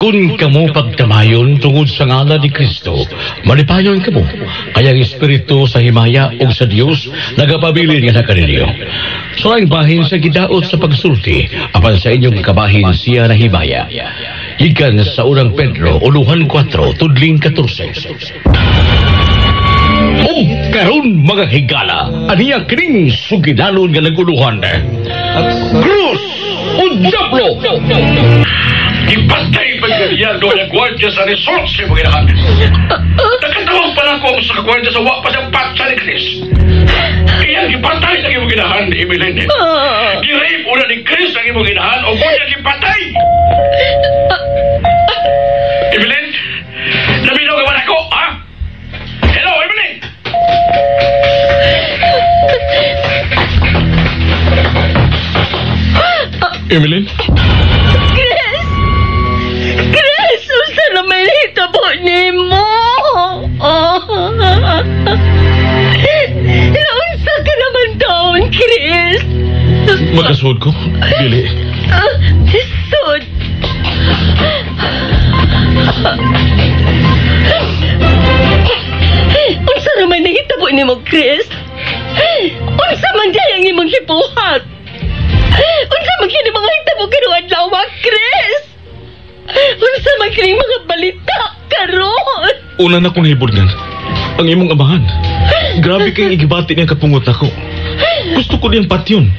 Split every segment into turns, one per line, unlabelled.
Kung kamo pagdamayon tungod sa ngalan ni Kristo, malipayon kamo. Kaya ang Espiritu sa himaya ug sa Dios nagapabilin nga kaninyo. So ang bahin sa gidaot sa pagsulti, apan sa inyong kabahin siya nahimaya. Gikan sa Unang Pedro, uluhan 4, tudling 14. Ug karon, mga higala, aniya kining sugilanon nga naguluhan. Krus o Diablo! Ipatay pa niya doon ang gwardya sa resort sa imong inahan. Nakatawag pa lang ko sa gwardya sa wa pa sa patsa ni Chris. Kaya gipatay sa imong inahan, Emeline. Gi-rape una ni Chris ang imong inahan o kunya gipatay. Emeline, naminaw ka ba ako, ha? Hello, Emeline! Emeline?
Chris! Chris! Unsa na may hitabo nimo? Oh. Naunsa ka naman taon, Chris?
Makasud ko? Dili.
Ah, sud. Unsa naman nahitabo nimo, Chris? Unsa man diay ang imong gibuhat? Unsa man kini mga hitabo karong adlaw, Chris? Unsa man kining mga balita karon?
Una na kong nahibulngan, ang imong amahan. Grabe kayong igibati niya kapungot ako. Gusto ko niyang patyon.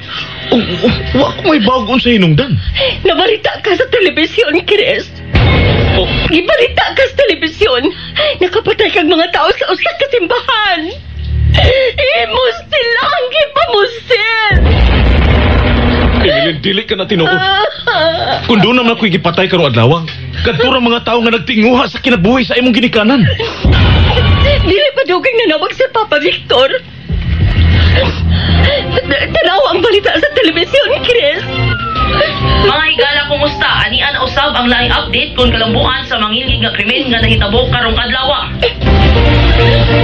Wa ko may bago sa hinungdan.
Nabalita ka sa telebisyon, Chris.
Oh.
Gibalita ka sa telebisyon. Nakapatay kag mga tao sa usa ka simbahan. Imo silang gipamusil.
Emeline, dili ka na tinuod. Kung doon naman ako'y gipatay karong adlaw, kadto ra mga tao nga nagtinguha sa kinabuhi sa imong ginikanan.
Dili pa dugay nanawag si Papa Victor. Tanaw ang balita sa telebisyon, Chris.
Mga higala, kumusta? Anian na usab ang laing update kung kalambuan sa mangilgig nga krimen nga nahitabo karong adlaw.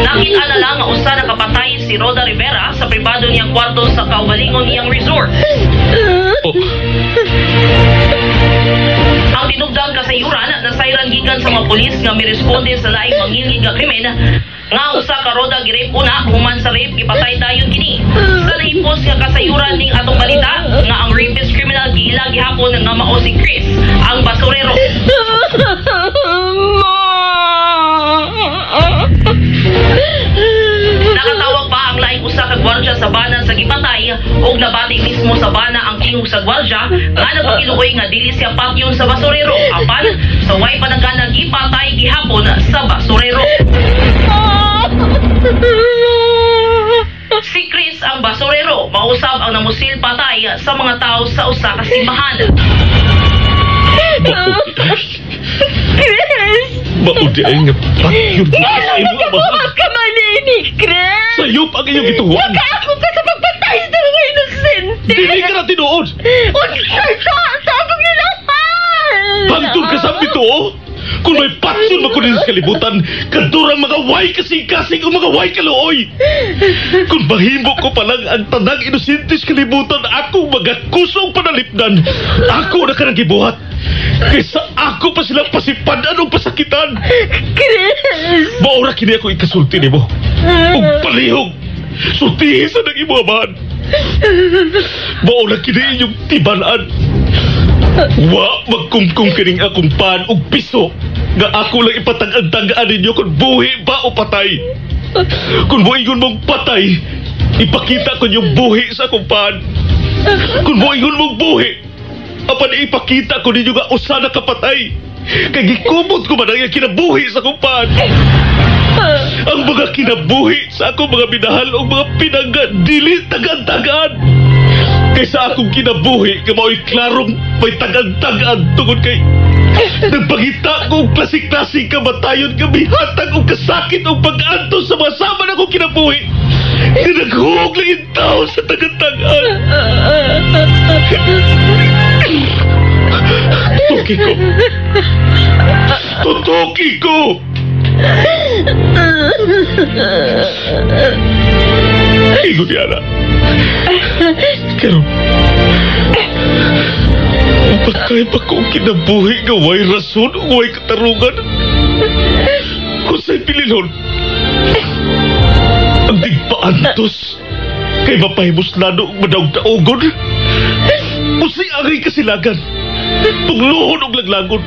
Nakita na lang nga usa na kapatay si Roda Rivera sa pribado niyang kwarto sa kaugalingon niyang resort.
Oh.
Ang tinugdang kasayuran nasayran gikan sa mga pulis nga miresponde sa laing mangilgig nga krimen nga ang usa ka Roda gi-rape una, human sa rape gipatay dayon kini. Sa nahipos nga kasayuran ning atong balita nga ang rapist criminal giila gihapon nga mao si Chris ang basurero. Nakatawag pa ang laing usa ka gwardya sa bana sa gipatay ug nabati mismo sa bana ang tingog sa gwardya nga nagpakiluoy nga dili siya patyon sa basurero apan sa way panagana gipatay gihapon sa basurero. Si Chris ang basurero, mausab ang namusil patay sa mga tao sa usa ka simbahan.
Chris!
Maudi ay nga patyon
Nga
sa
lang
imong
nagabuhat
amahan.
ka man ni Chris!
Sayop ang iyong gituhuan.
Nakaako ka sa pagpatay sa mga inosente!
Dili ka na tinuod.
Unsa sa akong inahan!
Hangtod ka sa bituo. Kung may patyon man ko din sa kalibutan, kadurang mga way kasing-kasing o mga way kaluoy. Kung mahimo ko pa lang ang tanang inosente sa kalibutan, ako magakusog panalipdan. Ako na ka nang gibuhat. Kaysa ako pa sila pasipadan o pasakitan.
Chris!
Maura kini ako ikasulti nimo. Ug palihog. Sultihi sa nang imo amahan. Maura kini inyong tibanan. Wa magkumkum kining akong pan og piso nga ako lang ipatag-ang-tagaan ninyo kung buhi ba o patay. Kung moingon mong patay, ipakita ko yung buhi sa akong pan. Kung moingon mong buhi, apan ipakita ko ninyo nga usa na kapatay. Kay gikumot ko man ang iyang kinabuhi sa akong pan. Ang mga kinabuhi sa akong mga minahal o mga pinangga, dili tagan-tagaan. Kaysa akong kinabuhi, nga mao'y klarong may tagan-tagaan tungod kay nagpangita ko og klasik-klasik kamatayon nga mihatag og kasakit og pag-antos sa mga sama na akong kinabuhi. Nga naghuog lang yung tao sa tagan-tagaan. Tutuki ko. Tutuki ko. Ingon niya na. Pero, Mapatay pa ko ang kinabuhi nga way rason o way katarungan. Kung sa'y pililon, ang digpaantos kay mapahimuslano og madaog-daogon. Usay angay kasilagan, tunglohon og laglagon.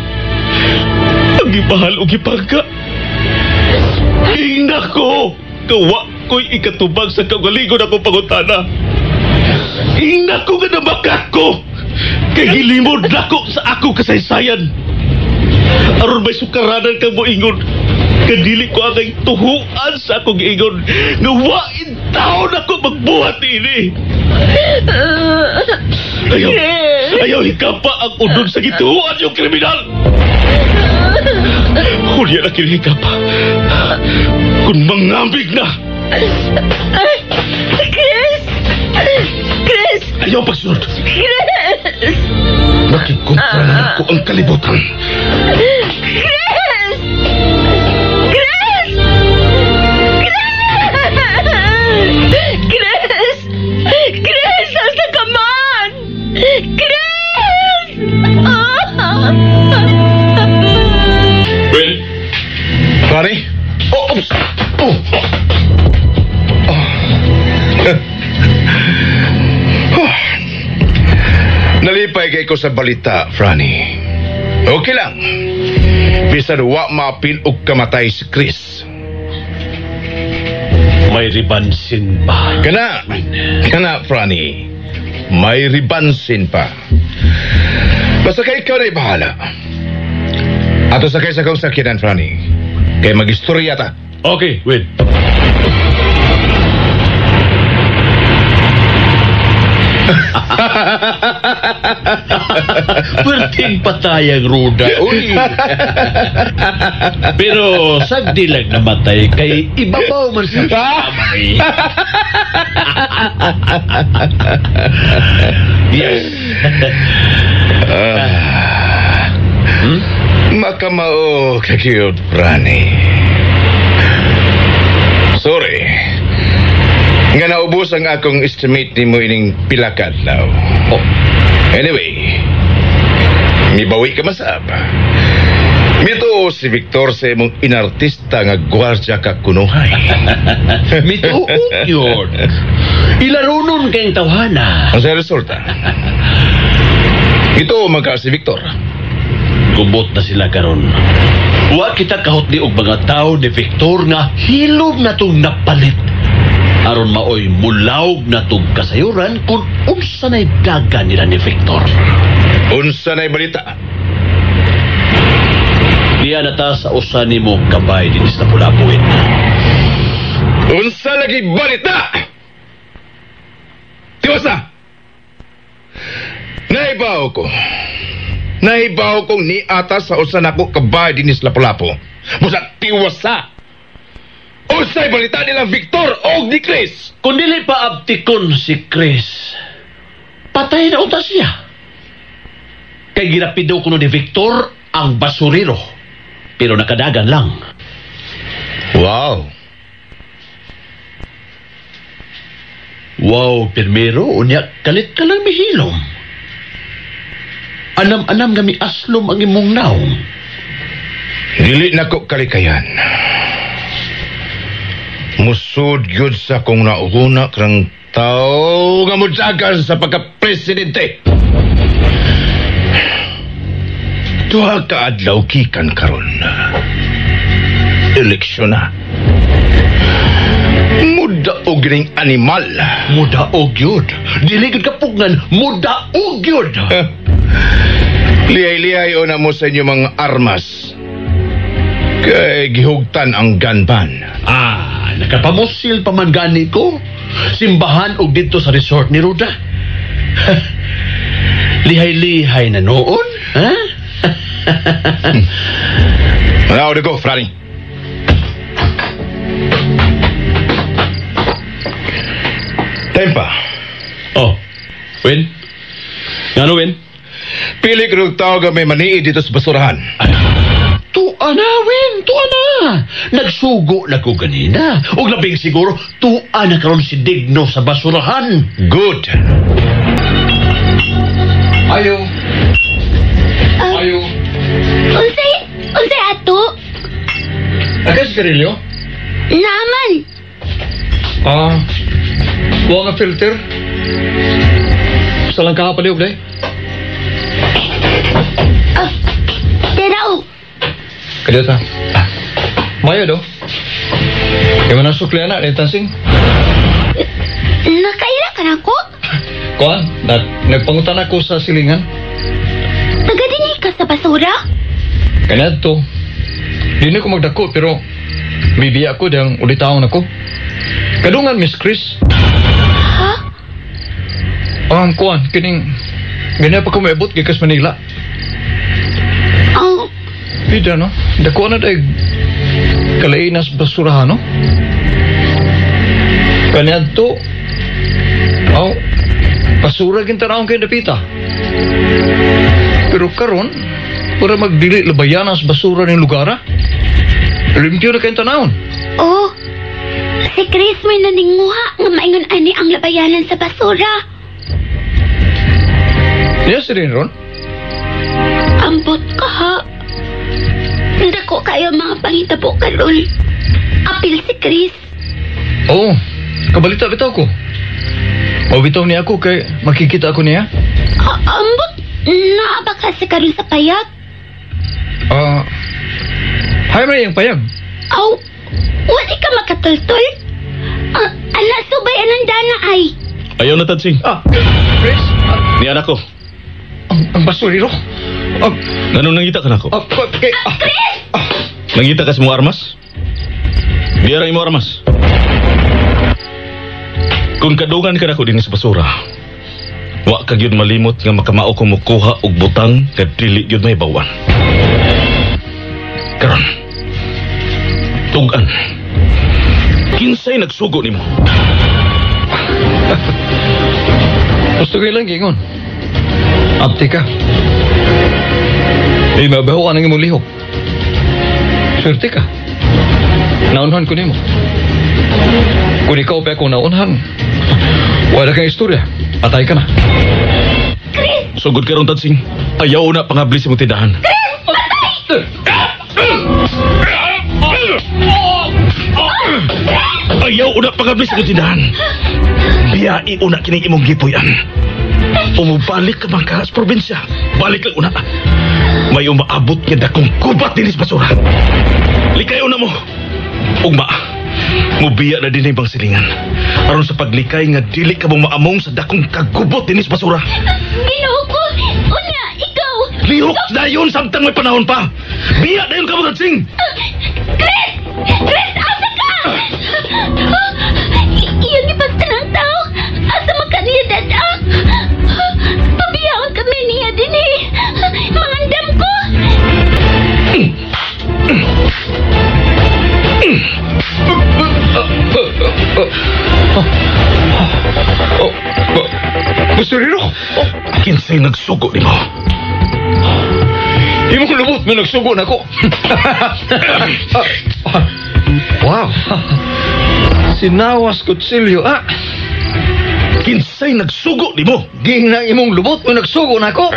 Ang gibahal og gipangka. Ingna ko, gawa ko'y ikatubag sa kaugalingon akong pangutana. Ingna ko nga namakak ko, kay gilimod nako sa akong kasaysayan. Aron may sukaranan kang moingon, kadili ko angay tuhuan sa akong giingon, nga wain taon ako magbuhat ini. Ayaw, ayaw hikapa ang unod sa gituhuan yung kriminal. Hulya na kini hikapa. Kung mangambig na.
Chris! Chris!
Ayaw pagsunod.
Chris!
Nakikontra na ko ang kalibutan.
Chris! Chris! Chris! Chris! Asa ka man? Chris!
Well,
Pare?
Oh, oops. Oh.
Oh. Nalipay kay ko sa balita, Franny. Okay lang. Bisan wa maapil og kamatay si Chris.
May ribansin ba?
Kana, kana, Franny. May ribansin pa. Basta kay ikaw na bahala. Ato sakay sa kong sakyanan, Franny. Kay magistorya ta.
Okay, wait.
Perting patay ang ruda, uy. Pero sagdi lang namatay kay ibabaw man sa kamay. Yes.
Ah. Makamao kakiyot, Franny. Sorry. Nga naubos ang akong estimate nimo ining pila ka adlaw.
Oh.
Anyway, mibawi ka masab. Mituo si Victor sa imong inartista nga gwardya ka kunuhay.
Mituo yun. Ilarunon kayong tawhana.
Ang sa resulta, ito man ka si Victor.
Gubot na sila karon. Wa kita kahot ni og mga tao ni Victor nga hilom na tong napalit. Aron maoy mulawg na tong kasayuran kung unsa na'y daga nila ni Victor.
Unsa na'y balita?
Diya na ta sa usa nimo kabay dinhi sa Lapu-Lapuin.
Unsa lagi balita? Tiwas na! Naibaw ko. Naibaw kong niata sa usa nako kabay dinhi sa Lapu-Lapu. Busa tiwas sa! Unsay balita nilang Victor og ni Chris?
Kung dili pa abtikon si Chris, patay na unta siya. Kay girapido kuno ni Victor ang basurero. Pero nakadagan lang.
Wow.
Wow, pirmero, unya kalit ka lang mihilom. Anam-anam nga miaslom ang imong naong.
Dili na ko kalikayan. Musud gyud sa kong nauna krang tao nga mudagan sa pagka-presidente. Duha ka adlaw gikan karon. Eleksyon na. Mudaog ning animal.
Mudaog yun. Dili gyud kapugngan, mudaog yun.
Liyay-liyay o na mo sa inyo mga armas. Kay gihugtan ang gunban.
Ah, nakapamusil pa man gani ko. Simbahan og didto sa resort ni Ruda. Lihay-lihay na noon, ha?
Now to go, Franny. Time pa.
Oh, Win? Ngano, Win?
Pili ko ng tao nga may maniid dito sa basurahan.
Tuwa na, Win! Tuwa na! Nagsugo na ko ganina. Og labing siguro, tuwa na karon si Digno sa basurahan.
Good.
Ayo.
sigarilyo?
Naaman.
Ah, wa nga filter. Sa lang kahapalihog, day.
Ah, tera o.
Kaya ta. Ah, mayo do. Kaya man ang sukli na, tansing.
Nakaila ka na ko?
Kuan, nagpangutan ako sa silingan.
Taga dinhi ka sa basura?
Kanya to. Di na ko magdako, pero bibiya ko diyang ulitaon ako. Kadungan, Miss Chris.
Ha?
Ang kuan, kining ganyan pa ko maibot gikas Manila.
Oh,
Bida, no? Dako na dahil kalainas basurahan, no? Kanya to, oh, basura gintanawon kayo napita. Pero karon, para magdili labayanas basura ng lugar, ha? Limpyo na kayong tanawon.
Oh, si Chris may naninguha nga maingon ani ang labayanan sa basura.
Niya si rin ron?
Ambot ka ha. Dako kayo mga pangitabo karon. Apil si Chris.
Oo, kabalita bitaw ko. Mabitaw niya ako kay makikita ako niya.
Ambot, naa ba ka si karon sa payag?
Ah, hay man iyang payag.
Aw, wala ka makatultol? Ala, subay anang dana ay.
Ayaw na, Tansing.
Ah, Chris?
Ni anak ko.
Ang basurero?
Ganun nangita ka na ako?
Okay.
Chris!
Nangita ka sa mga armas? Biyara imo armas. Kung kadungan ka na ko din sa basura, wa ka gyud malimot nga makamao ko mukuha og butang nga dili gyud may bawan. Karon, tugan. Kinsay nagsugo nimo?
Gusto ko lang gingon. Abti ka. Di mabaho ang imong lihok. Swerte ka. Naunhan ko nimo. Kung ikaw pa ako naunhan, wala kang istorya. Atay ka na.
Chris!
Sugod ka ron, Tansing. Ayaw na pangabli sa mong tindahan.
Chris! Patay!
Ayaw una pangabli sa mong tindahan. Biyai una kining imong gipuy-an. Umubalik ka man ka sa probinsya. Balik lang una. May umaabot nga dakong kubat dinis basura. Likay una mo. Ugma, mubiya na din ibang silingan. Aron sa paglikay nga dili ka mo maamong sa dakong kagubot dinis basura.
Ginoo ko, una, ikaw.
Lihok na yun samtang may panahon pa. Biya na yun ka mo, Tansing.
Chris! Chris, asa ka? Iyon ipasta ng tao. Asa man ka niya, dada? Pabiyaon kami niya din eh. Mangandam ko.
Basurero!
Kinsay nagsugo nimo?
Imong lubot na nagsugo na ko. Wow. Sinawas kutsilyo, ah.
Kinsay nagsugo nimo?
Ging na imong lubot mo nagsugo na ko.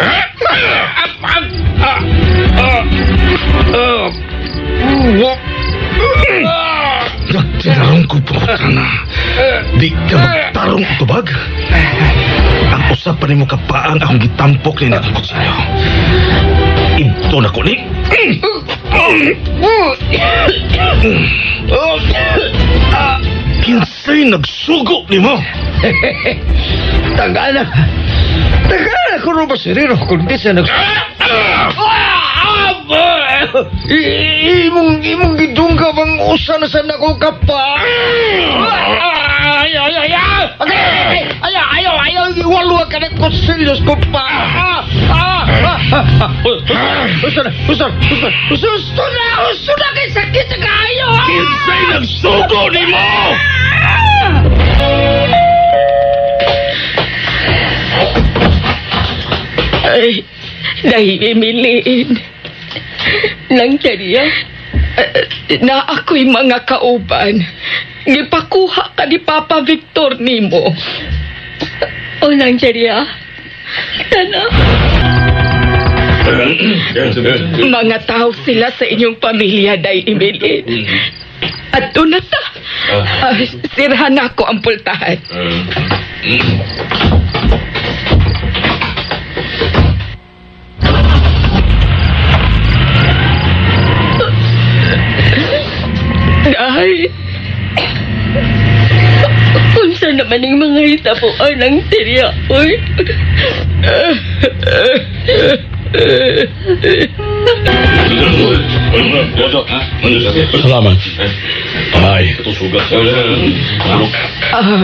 Nagtinarong ko pangutana. Di ka magtarong tubag. Ang usapan nimo kapaang akong gitampok ni akong kutsilyo. Ito na ko ni. Kinsay nagsugo nimo?
Tagana. Tagana ko ro basurero kung di siya Imong gidungga bang usa na sa nako kapa? Ay ay ay ay. Ay ay ay ay iwalo ka ng kutsilyos ko pa. Usa na, usa, usa, usa, usa na, usa na kay sakit sa kaayo.
Kinsay nagsugo nimo?
Ay, dahil Emilin.
Nang kariya,
Na ako'y mga kauban. Gipakuha ka ni Papa Victor nimo.
O nang kariya. Tana.
Mga tao sila sa inyong pamilya, Day Emilin.
Adto na ta. Sirhan nako ang pultahan.
Day. Unsa naman ang mga hitabuan ng tirya, oy?
Salamat. Ay.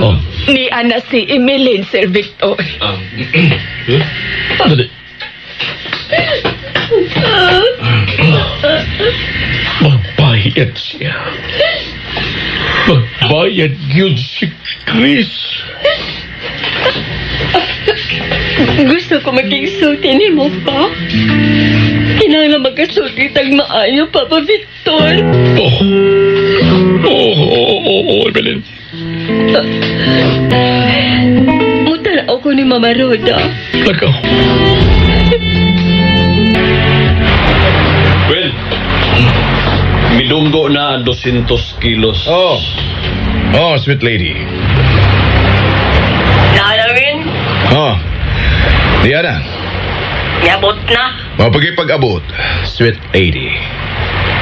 Oh.
Ni Ana si Emeline, Sir Victor.
Dali.
Magbayad siya. Magbayad yun si Chris.
Gusto ko magigsulti ni mo pa. Kinahanglan magkasulti tag maayo, Papa Victor.
Oh. Oh, Evelyn.
Mutanaw ko ni Mama Roda.
Lagaw.
Well, midunggo na ang 200 kilos.
Oh. Oh, sweet lady.
Naalawin,
Oh. Diana,
niabot na.
mapagipag-abot, sweet lady.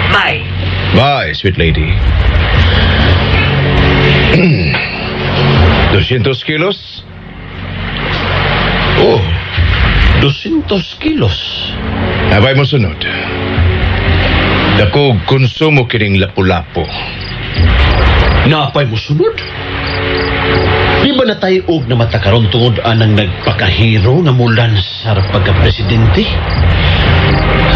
Bye.
Bye, sweet lady. 200 kilos? Oh,
200 kilos.
Abay mo sunod. Dako konsumo kining lapu-lapu.
Napay mo sunod? Di ba natayog na matakaron tungod anang nagpakahiro nga mulansar pagka-presidente?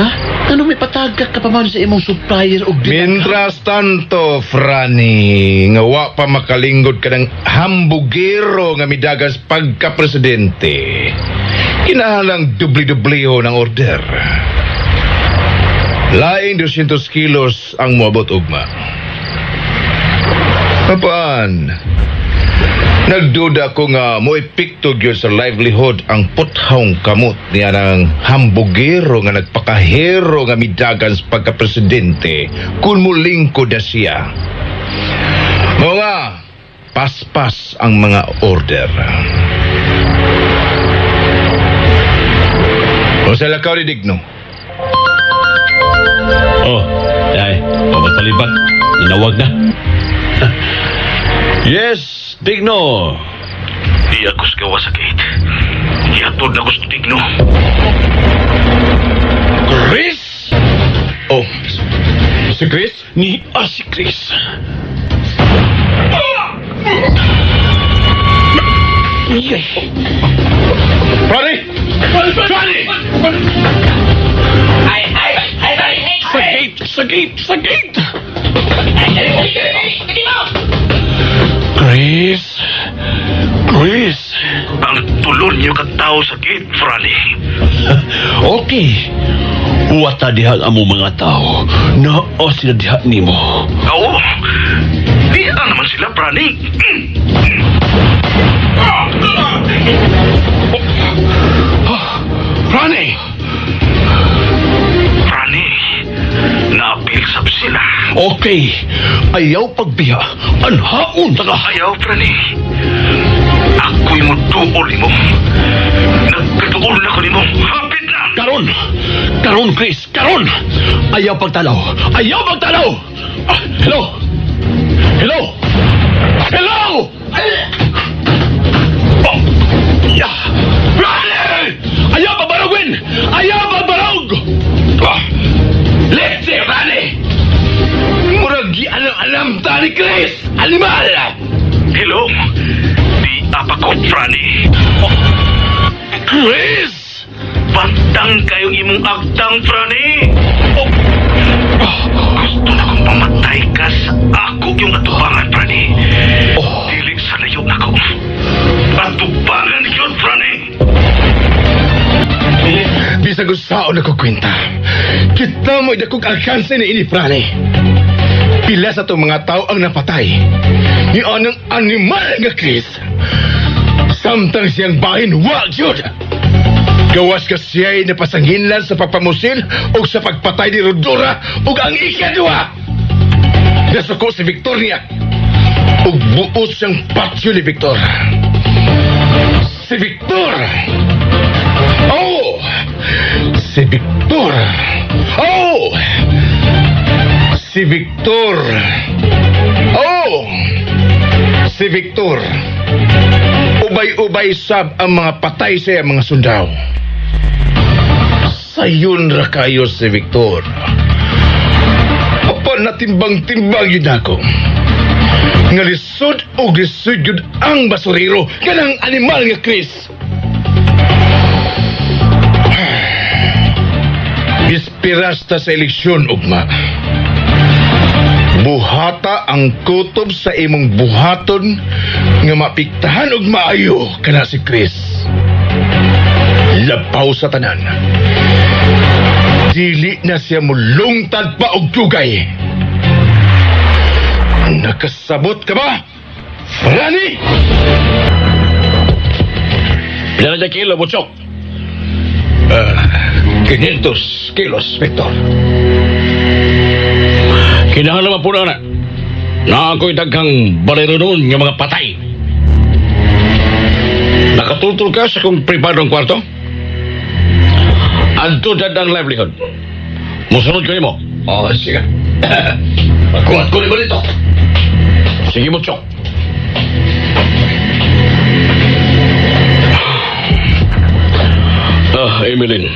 Ha? Ano may patagak ka pa man sa imong supplier og di
Mientras tanto, Franny, nga wa pa makalingod ka ng hambugero nga midagas pagka-presidente. Kinahalang dubli-dubliho ng order. Laing 200 kilos ang moabot ugma. Papaan? Nagduda ko nga mo epekto gyud sa livelihood ang puthong kamot niya ng hambugero nga nagpakahero nga midagan sa pagka-presidente kung mulingkod na siya. Mao nga, paspas ang mga order. O sa lakaw ni Digno.
Oh, ay, pabalik-palibak. Ninawag na. Yes, Digno.
Di ako sa gawa sa gate. Ihatod na ko sa Digno. Chris!
Oh, si Chris?
Ni si Chris.
Franny! Franny!
Sa gate! Sa gate! Sa gate! Chris! Chris! Ang tulon niyo katao sa gate, Franny.
Okay. Wata diha ang among mga tao. Nao sila diha nimo.
Oo. Di naman sila, Franny. Franny! Franny, naapil sab sila.
Okay. Ayaw pagbiya. Anhaon ta ka.
Ayaw, Franny. Ako'y muduol nimo. Nagkaduol na ko nimo. Hapit na!
Karon! Karon, Chris! Karon! Ayaw pagtalaw! Ayaw pagtalaw! Ah, hello! Hello! Hello! Oh, yeah. Franny! Ayaw pagbarog, Win! Ayaw pagbarog! Ah, let's see, Franny!
Murag alam ta ni Chris! Animal!
Hello? Di apa ko, Franny.
Oh, Chris!
Bantang kayong imong agtang, Franny. Oh. Gusto na kong pamatay ka sa ako yung atubangan, Franny.
Oh.
Dili sa layo nako. Atubangan yun, Franny.
Bisag usaon ako kwenta. Kita mo'y dakog alkanse ni ini, Franny. Pila sa itong mga tao ang napatay. Ni anang animal nga Chris. Samtang siyang bahin, wa jud. Gawas ka siya'y napasanghinlan sa pagpamusil o sa pagpatay ni Rodora ug ang ikadwa. Nasuko si Victoria. Ug buot siyang patyo ni Victor. Si Victor! Oh! Si Victor! Oh! Si Victor! Oh! Si Victor! Ubay-ubay sab ang mga patay sa iyang mga sundao. Sayon ra kayo si Victor. Apan natimbang-timbang yun ako. Nga lisod o lisod yun ang basurero kanang animal nga Chris. Ispiras ta sa eleksyon, ugma. Buhata ang kutob sa imong buhaton nga mapiktahan og maayo kana si Chris. Labaw sa tanan. Dili na siya mulungtad pa og dugay. Nakasabot ka ba, Franny?
Pila na kilo, Butchok?
500 kilos, Victor.
Kinahanglan man po na na ako'y daghang balero noon nga mga patay. Nakatultol ka sa kong pribadong kwarto? Adto dad ang livelihood. Musunod ko nimo.
Oh, sige. Magkuhat ko nimo dito.
Sige, Butchok. Emeline.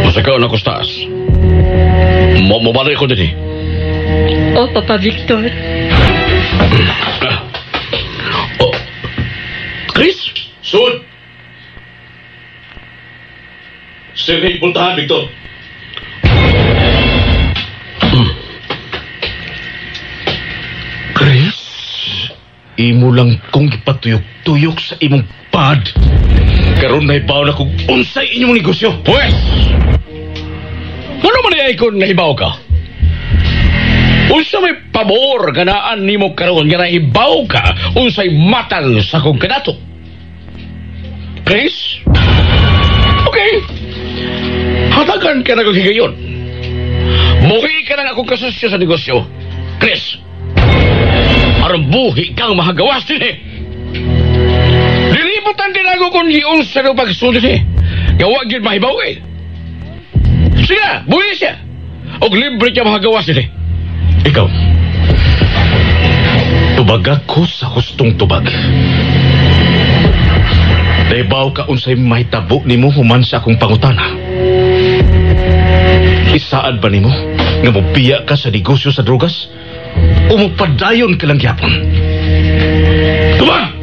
Masakaw na ko sa taas. Mobalik ko din eh.
Oh, Papa Victor.
Oh. Chris?
Sud! Sirhi puntahan, Victor.
Chris, imo lang kong gipatuyok-tuyok sa imong pad. Karon nahibaw na kung unsay inyong negosyo.
Pwes! Ano man ay kung nahibaw ka? Unsa may pabor ganaan nimo karon nga nahibaw ka unsay matang sa kong kanato? Chris? Okay. Hatagan ka na kong higayon. Muhi ka na akong kasosyo sa negosyo. Chris, aron buhi kang mahagawas din eh. Dilibutan din ako kung giunsa na pagsulod eh. Gawa gyud mahibaw eh. Sige, buhi siya. Og libre ka mahagawas din eh.
Ikaw, tubag ako sa hustong tubag. Nahibaw ka unsay mahitabo nimo human sa akong pangutana. Isaad ba nimo nga mobiya ka sa negosyo sa drogas? O mopadayon ka lang gyapon? Tubag!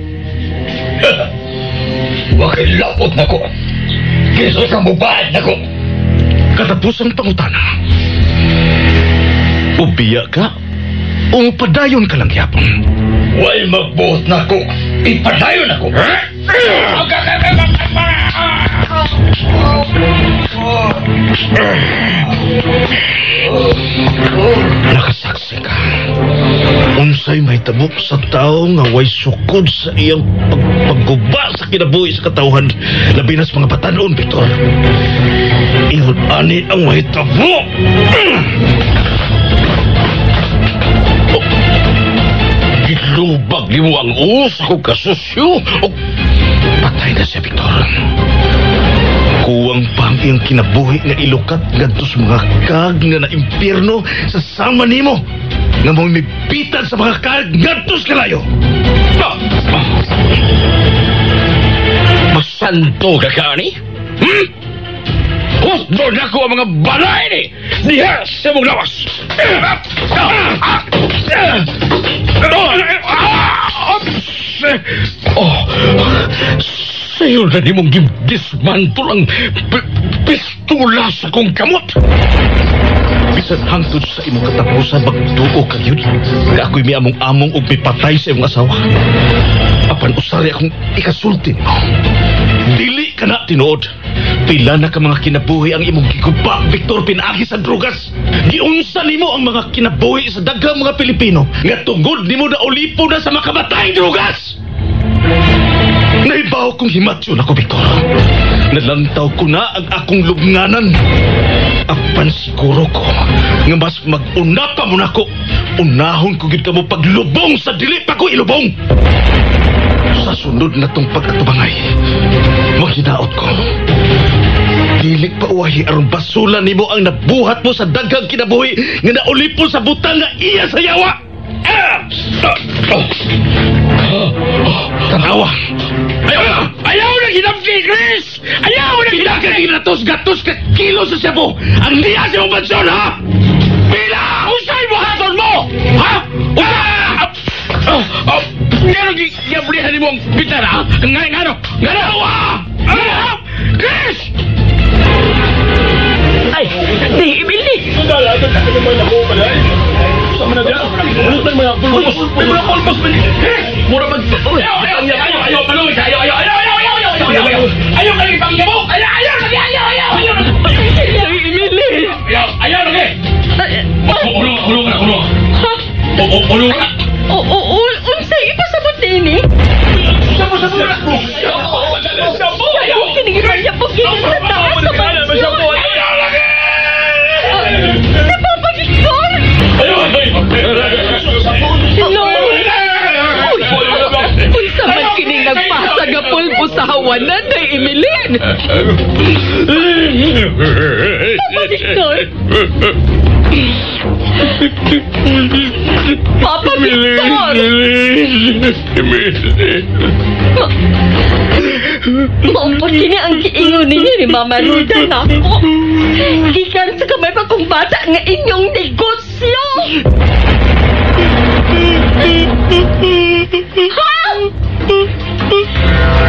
Wakay lapot na ko. Kaysa ka mubad na ko.
Katapos ang pangutana. Ubiya ka o mopadayon ka lang gyapon?
Way magbuot na ko. Ipadayon ako.
Nakasaksi ka. Unsay mahitabo sa tao nga way sukod sa iyang pagguba sa kinabuhi sa katawhan, labi na sa mga batanon, Victor. Ingon ani ang mahitabo.
Oh, gilubag nimo ang usa ko kasusyo. Oh,
patay na siya, Victor. Kuwang pa ang iyang kinabuhi nga ilukat ngadto sa mga kag nga naimpierno sa sama nimo nga mo'y mipitan sa mga kag ngadto sa kalayo.
Masanto ka kani? Hmm? Husdo na ko ang mga balay ni diha sa mong lawas. Oh, sayo na ni mong dismantle ang pistola sa kong kamot.
Bisan hangtod sa imong katapusan magduo ka yun. Nga ako'y miamong-among og mipatay sa imong asawa. Apan usari akong ikasulti nimo. Dili ka na tinuod. Pila na ka mga kinabuhi ang imong giguba, Victor, pinaagi sa drugas. Giunsa nimo ang mga kinabuhi sa daghang mga Pilipino nga tungod nimo na ulipo na sa makamatay drugas. Naibaw kong himatyon ako, Victor. Nalantaw ko na ang akong lubnganan. Apan siguro ko nga mas mag-una pa mo nako
Unahon ko gid kamo paglubong sa dili pa ko ilubong. Sa sunod na tong pag-atubangay, maghinaot ko. Dili pa uwahi aron basulan nimo ang nabuhat mo sa daghang kinabuhi nga naulipon sa butang nga iya sa yawa. Tanawa. Ayaw! Ayaw na hinamti, Chris! Ayaw na hinamti! Ginatos-gatos ka kilo sa Cebu! Ang niya sa imong mansyon, ha? Pila! Usay mo haton mo! Ha? Ngano giablihan nimo ang bitara? Ngano? Ngano? Chris!
Ay, di, Emily! Unsay ipasabot niini? Sa taas sa mansyon! Si Papa Victor! No!
Unsa man kining nagpasa nga pulbo sa hawanan na Emilyn?
Papa Victor! Papa Victor! Maupod kini ang giingon ninyo ni Mama Ruda nako. Gikan sa kamay pa kong bata nga inyong negosyo. Ha?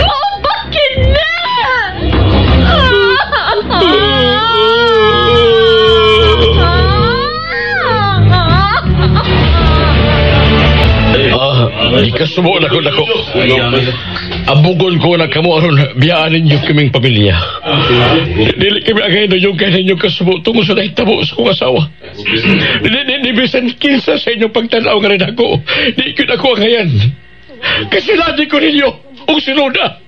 Maupod kini!
Di ka sumuon ako nako. Abugon ko na kamo aron biyaan ninyo kaming pamilya. Dili kami agay na yung kay ninyo kasubo tungod sa nahitabo sa kong asawa. Dili bisan kinsa sa inyong pagtanaw nga rin ako. Di ko ako ang ngayan. Kasi lagi ko ninyo og sinuda.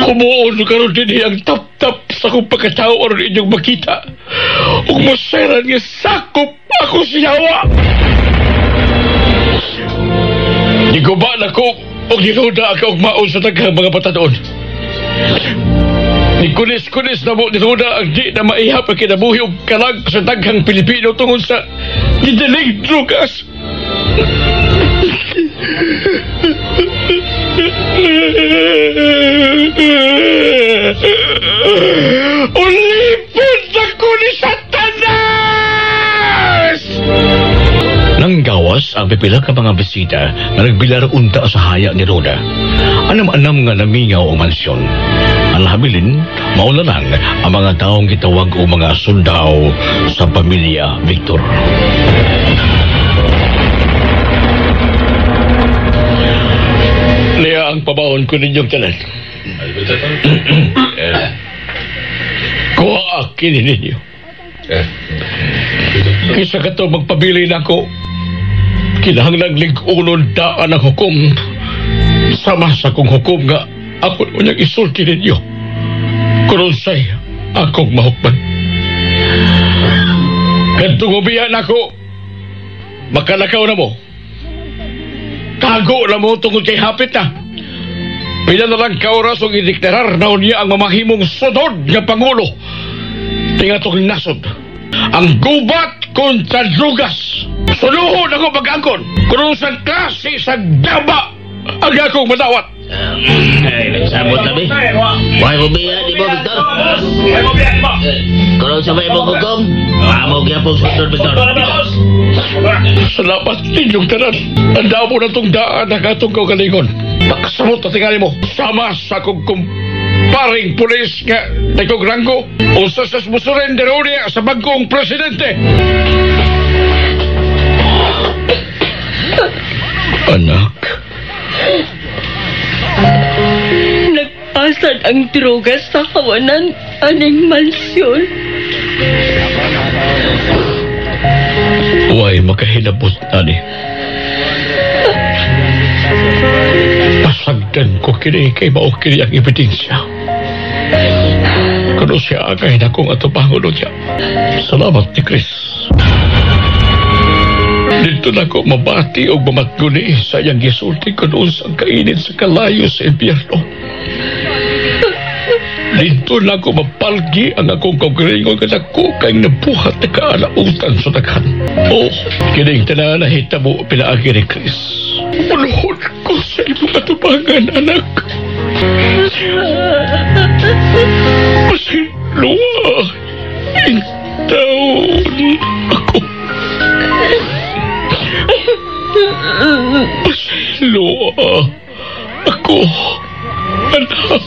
Humuon karon dinhi ang tap-tap sa akong pagkatao aron inyong makita. Ug masayran nga sakop ako siyawa. Giguba na ko og ginuda ako og maon sa daghang mga batanon. Nikulis-kulis na mo ninuda ang di na maihap ang kinabuhi og kalag sa daghang Pilipino tungod sa gidaling drugas. Ulipod ako ni Satanas!
Nanggawas ang pipila ka mga bisita na nagbilar unta sa haya ni Roda. Anam-anam nga namingaw ang mansyon. Ang habilin, mauna lang ang mga taong gitawag o mga sundao sa pamilya Victor. Niya ang pabaon ko ninyong tanan. Kuha kini ninyo. Kisa ka to magpabili na ako. Kinahanglang lig-unon daan ang hukom. Sama sa kong hukom nga ako unyang isulti ninyo. Kurunsay akong mahukman. Kantong ubiyan ako, makalakaw na mo. Tago na mo tungkol kay hapit na. Pila na lang ka oras ang ideklarar na unya ang mamahimong sunod nga Pangulo. Tingatong nasod. Ang gubat kontra drugas. Suluhon ako pag-angkon. Kung sa klase sa daba ang akong madawat.
Ay, nagsabot na, be. Why mo biya, di mo, Victor? Kung sa may mong hukom, amo gyapon sunod, Victor.
Salamat ninyong tanan. Ang damo na itong daan ang atong kaugalingon. Pakasamot na tingali mo. Sama sa akong kumparing pulis nga nagkong ranggo o sa musurrender niya sa bagong presidente. Anak.
Nagpasad ang droga sa kawanan aning mansyon.
Huwag makahilabot, ani. Pasagdan ko kini kay mao kini ang ebidensya. Kuno siya agay na kong atubangon niya. Salamat ni Chris. Dito na ko mabati og mamatguni sa iyang gisulti kung unsang kainit sa kalayo sa impyerno. Dito na ko mapalgi ang akong kaugalingon nga dako kay nabuhat na kaalautan sa daghan. Oh, kining tanan nahitabo pinaagi ni Chris. Muluhod ko sa imong atubangan, anak. Pasayloa, intawon ako. Pasayloa ako, anak.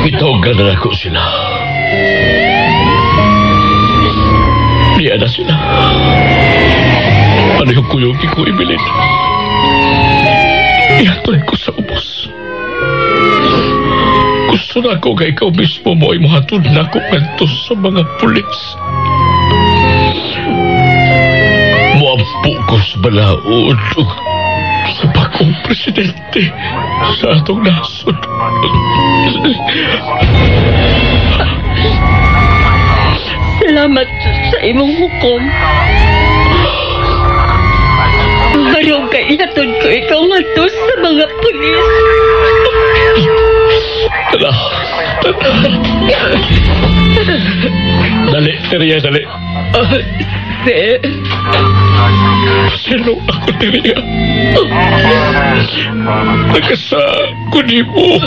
Itawagan na ako sila. Niya na sila. Ano yung kuyog ko, Evelyn? Ihatod ko sa ubos. Gusto na ako kay ikaw mismo mo ay muhatod na ako ngadto sa mga pulis. Muampo ko sa balaod sa bagong presidente sa atong nasod.
Salamat sa imong hukom. Barong kay ihatod ko ikaw ngadto sa mga pulis.
Tara. Dali, Teria, dali.
Sir.
Paselo ako, Teria. Nagkasa ko ni mo.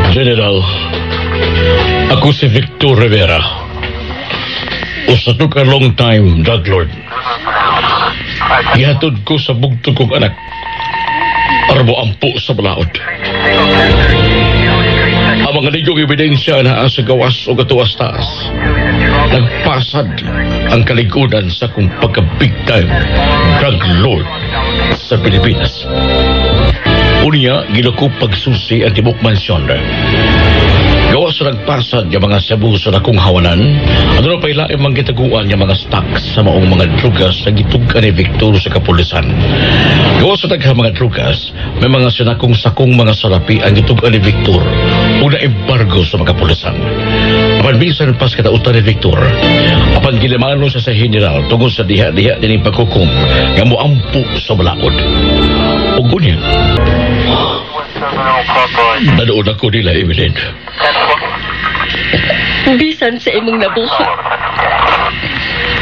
General, ako si Victor Rivera. Usa to ka long time drug lord. Gihatod ko sa bugtong kong anak. Arbo ampo sa balaod. Ang mga ligong ebidensya na sa gawas o katuwas taas. Nagpasad ang kaligunan sa kong pagka-big time drug lord sa Pilipinas. Unya, ginuko pagsusi ang tibok mansyon. Gawas sa nagpasad yung mga sabu sa dakong hawanan, ano na pa ilaim ang gitaguan yung mga stocks sa maong mga drugas na gitug-an ni Victor sa kapulisan. Gawas sa daghang mga drugas, may mga sinakong sakong mga salapi ang gitug-an ni Victor o na embargo sa mga kapulisan. Apan bisan pas katautan ni Victor, apan gilimano siya sa general tungod sa diha-diha din pagkukum nga moampo sa balaod. Ug unya, nanood ako nila, Evelyn.
Bisan sa imong nabuhat.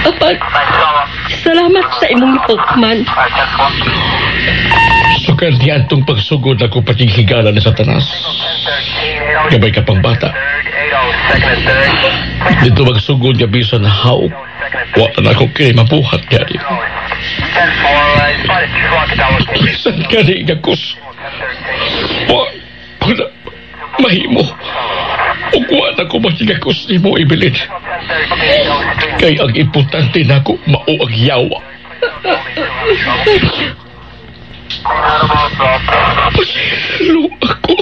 Apan, salamat sa imong ipugman.
Sukad niya itong pagsugod ako pating higala ni Satanas. Gabay ka pang bata. Dito magsugod nga bisan how, wa na ako kay mabuhat niya. Bisan ka ni gakos. Wa, wala, mahimo. Ug wa na ko makigakos nimo, Evelyn. Kay ang importante nako mao ang yawa. Pasilo ako.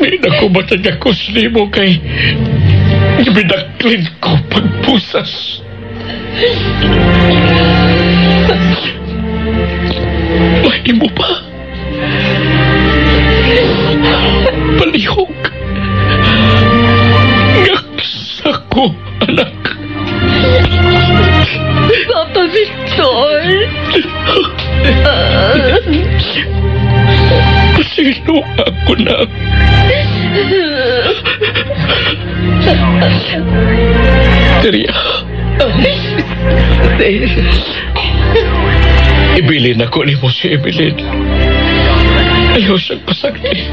Di na ko matagakos nimo kay gibinaklin ko pagpusas. Mahimo pa. Palihog. Ngaksa ko, anak.
Papa Victor.
Pasilo ako na. Teria.
Sir.
Ibilin ako ni mo si Evelyn. Ayaw siyang pasakit.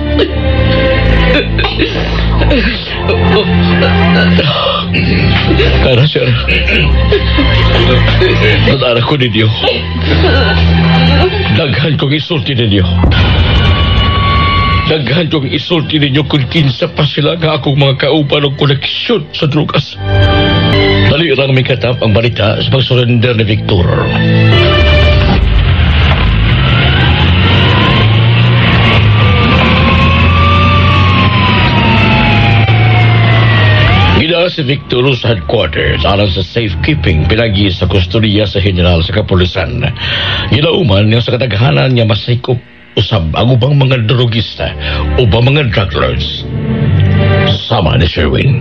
Tara, sir. Nadara ko ninyo. Daghan kong isulti ninyo. Daghan kong isulti ninyo kung kinsa pa sila nga akong mga kauban og koneksyon sa drugas. Dali rang may katap ang balita sa pagsurrender ni Victor. Gidala si Victor sa headquarters alang sa safekeeping pinagi sa kustodiya sa general sa kapulisan. Gilauman niya sa kadaghanan niya masikop usab ang ubang mga drogista o ba mga drug lords. Sama ni Sherwin.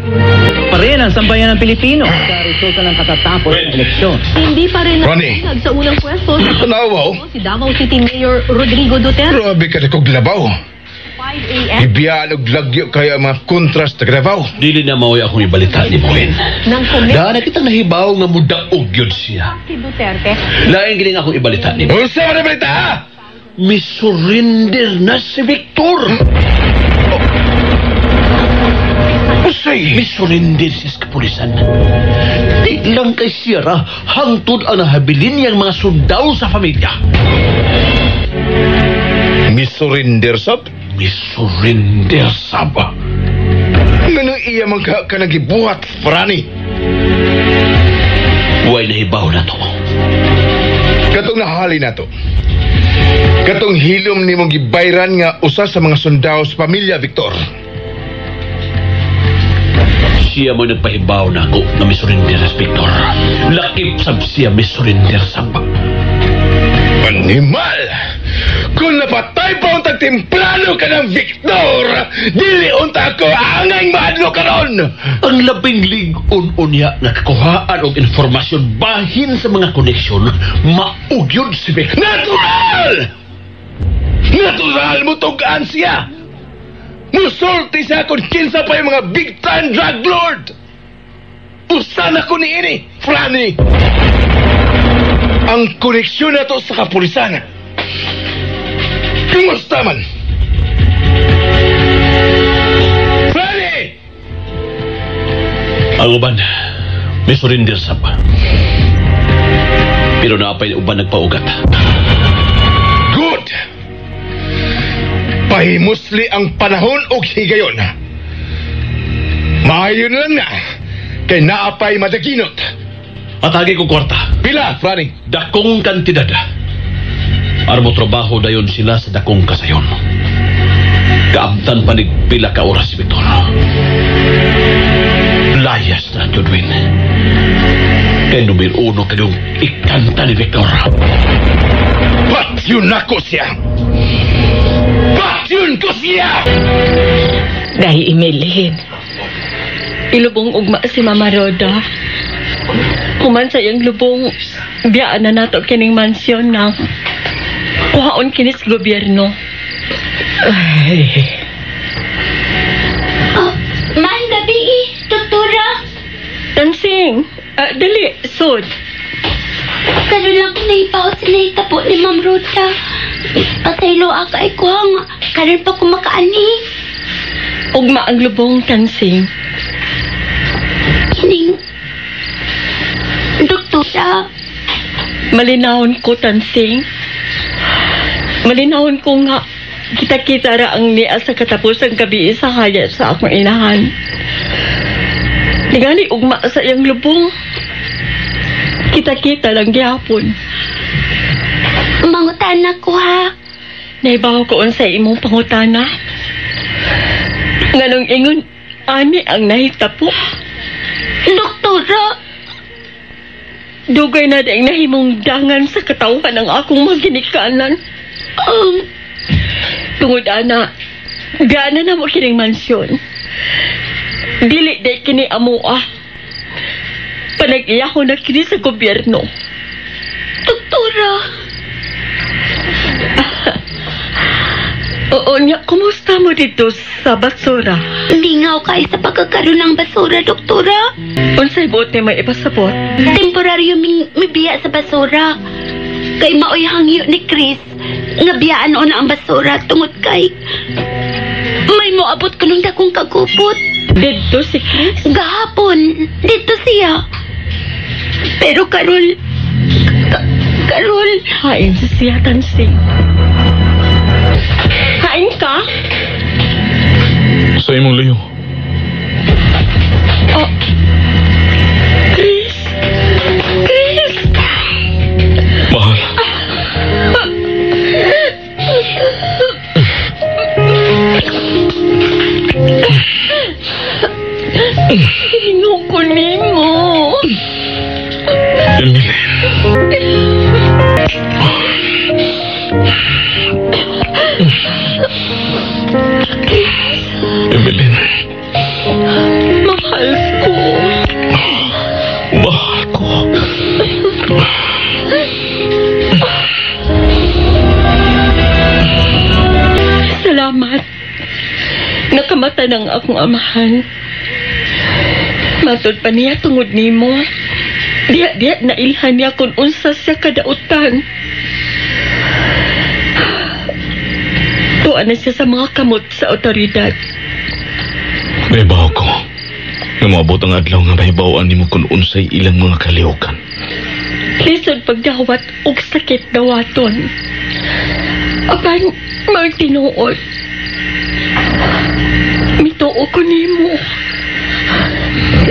Pa rin ang sambayan ng Pilipino sa resulta ng katatapos ng eleksyon.
Hindi pa rin
Ronnie.
nag sa unang pwesto sa
Tanawa, oh.
si Davao City Mayor Rodrigo Duterte.
Grabe ka na kog labaw.
5 a.m.
Ibiyaan og lagyo kaya ang mga kontras sa Davao.
Dili na maoy akong ibalita ni Moen.
Ng komite
Daan na kitang nahibaw nga mudaog yun siya.
si Duterte.
Lain gini nga akong ibalita ni mo.
Unsa man ang balita, ha?
Misurrender na si Victor.
Usay!
Misurrender siya sa kapulisan. Di lang kay Sierra hangtod ang nahabilin niyang mga sundao sa pamilya.
Misurrender sab?
Misurrender sab.
Nganong iya man ka nagibuhat, Franny?
Way nahibaw na to.
Katong nahali na to. Katong hilom ni mong gibayran nga usa sa mga sundao sa pamilya, Victor.
Siya mo'y nagpahibaw na ako na misurrender si Victor. Lakip sab siya misurrender sab.
Animal! Kung napatay pa untag temprano ka ng Victor, dili unta ko angay maadlo karon.
Ang labing lig-on unya nga kakuhaan og informasyon bahin sa mga koneksyon, maugyod si Victor.
Natural! Natural mo tugaan siya! Musulti siya kung kinsa pa yung mga big time drug lord! Usa na ko niini, Franny! Ang koneksyon na to sa kapulisan. Kumusta man? Franny!
Ang uban, may surrender sab. Pero naapay uban nagpaugat.
Good! Pahimusli ang panahon og higayon. Maayo na lang na kay naapay madaginot.
Atagi ko kwarta.
Pila, Franny?
Dakong kantidad. Aron mo trabaho dayon sila sa dakong kasayon. Kaabtan pa ni pila ka oras si Victor. Layas na, Judwin. Kay numero uno kayong ikanta ni Victor.
Patyon nako siya! Patyon ko siya!
Dahil Emeline, ilubong ugma si Mama Roda. Human sa iyang lubong, biyaan na nato kining mansyon na kuhaon kini sa gobyerno. Ay.
Oh, man, gabi eh, doktora.
Tansing, dali, sod.
Karon lang ko nahibaw sa nahitabo ni Ma'am Roda. Pasaylo ka ay ko nga. Karon pa ko makaani.
Ugma ang lubong, Tansing.
Kining... Doktora.
Malinawon ko, Tansing. Malinawon ko nga. Kita-kita ra ang niya sa katapusang gabi sa haya sa akong inahan. Ningali ugma sa iyang lubong. Kita-kita lang gihapon.
Mangutana ko ha.
Naibaw ko unsa imong pangutana. Nganong ingon, ani ang nahitapo.
Doktora.
Dugay na ding nahimong dangan sa katawhan ang akong maginikanan. Tungod ana, gana na mo kining mansyon. Dili day kini amoa. Panag-iya ko na kini sa gobyerno.
Doktora.
Oo niya, kumusta mo dito sa basura?
Lingaw kayo sa pagkakaroon ng basura, doktora.
Unsay buot ni may ipasabot?
Temporaryo mibiya sa basura. Kay maoy hangyo ni Chris, nga biyaan na ang basura tungod kay may moabot ko nung dakong kagupot.
Dito si Chris?
Gahapon, dito siya. Pero karol, karol.
Hain sa siya, Tansing. Hain ka?
Sa imong layo.
Oh. Chris! Chris!
Mahal.
Hingo ko nimo.
Emily.
Nakamata ng akong amahan. Matod pa niya tungod nimo. Diha-diha nailhan niya kung unsa siya kadautan. Tuwa na siya sa mga kamot sa otoridad.
Nahibaw ko. Nga moabot ang adlaw nga mahibaw-an nimo kung unsay ilang mga kalihukan.
Lisod pagdawat og sakit dawaton. Apan, mao'y tinuod. Mituo ko nimo.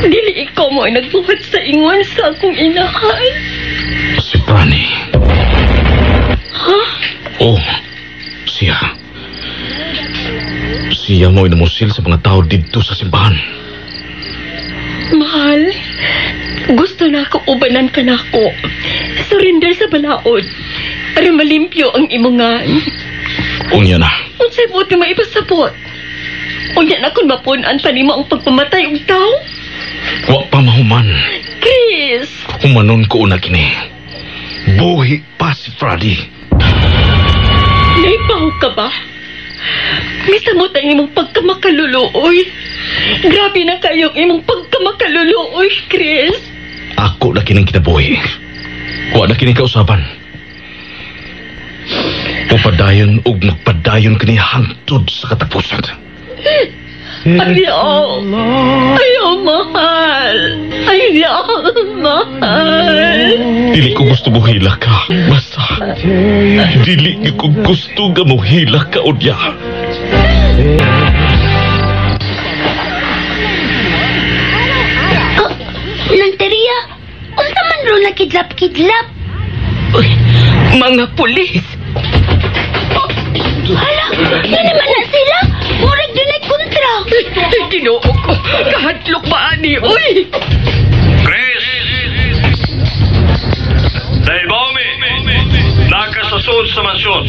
Dili ikaw mo ay nagbuhat sa ingon sa akong inahan.
Si Franny.
Ha?
Oh, siya. Siya mo'y namusil sa mga tao didto sa simbahan.
Mahal, gusto na ako ubanan ka na ako. Surrender sa balaod. Para malimpyo ang imongan.
Unya na.
Unsay buot nga maipasabot? Unya na kung mapun-an pa nimo ang pagpamatay og tao?
Wa pa mahuman.
Chris!
Humanon ko una kini. Buhi pa si Freddy.
Naibaw ka ba? Misamot ang imong pagkamakaluluoy. Grabe na kayong imong pagkamakaluluoy, Chris.
Ako na kining kinabuhi. Wa na kini kausaban. Mupadayon ug magpadayon kini hangtod sa katapusan.
Ayaw. Ayaw, mahal. Ayaw, mahal.
Dili ko gusto muhila ka. Basta, dili ko gusto nga muhila ka, Odya.
Nang Teria, unsa man ro nakidlap-kidlap?
Uy, mga pulis.
Oh, hala, yun naman na sila. Murag dunay kontra.
Ginoo ko, kahadlok ba ani? Uy!
Chris! Dahil ba nakasasud sa mansyon.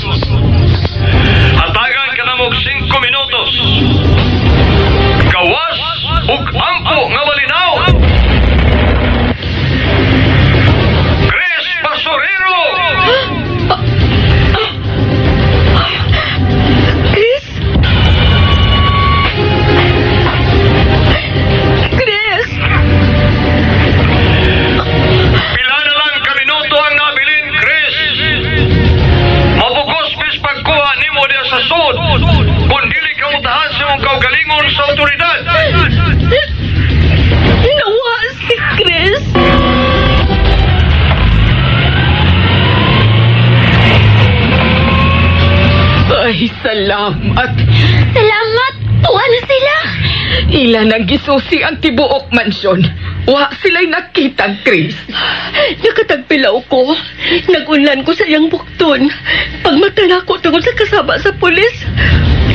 Hatagan ka na mo 5 minutos. Gawas ug ampo nga malinaw. Chris Basurero!
Chris? Chris!
Pila na lang ka minuto ang nabilin, Chris. Mabugos bis pagkuha nimo diya sa sud. Kung dili ka utahan sa imong kaugalingon sa otoridad.
Nawa si Chris.
Ay, salamat.
Salamat. Tuwa na sila.
Ila nang gisusi ang tibuok mansyon. Wa sila'y nakitang Chris.
Nakatagpilaw ko. Nag-unlan ko sa iyang bukton. Pagmata na ako tungod sa kasaba sa pulis,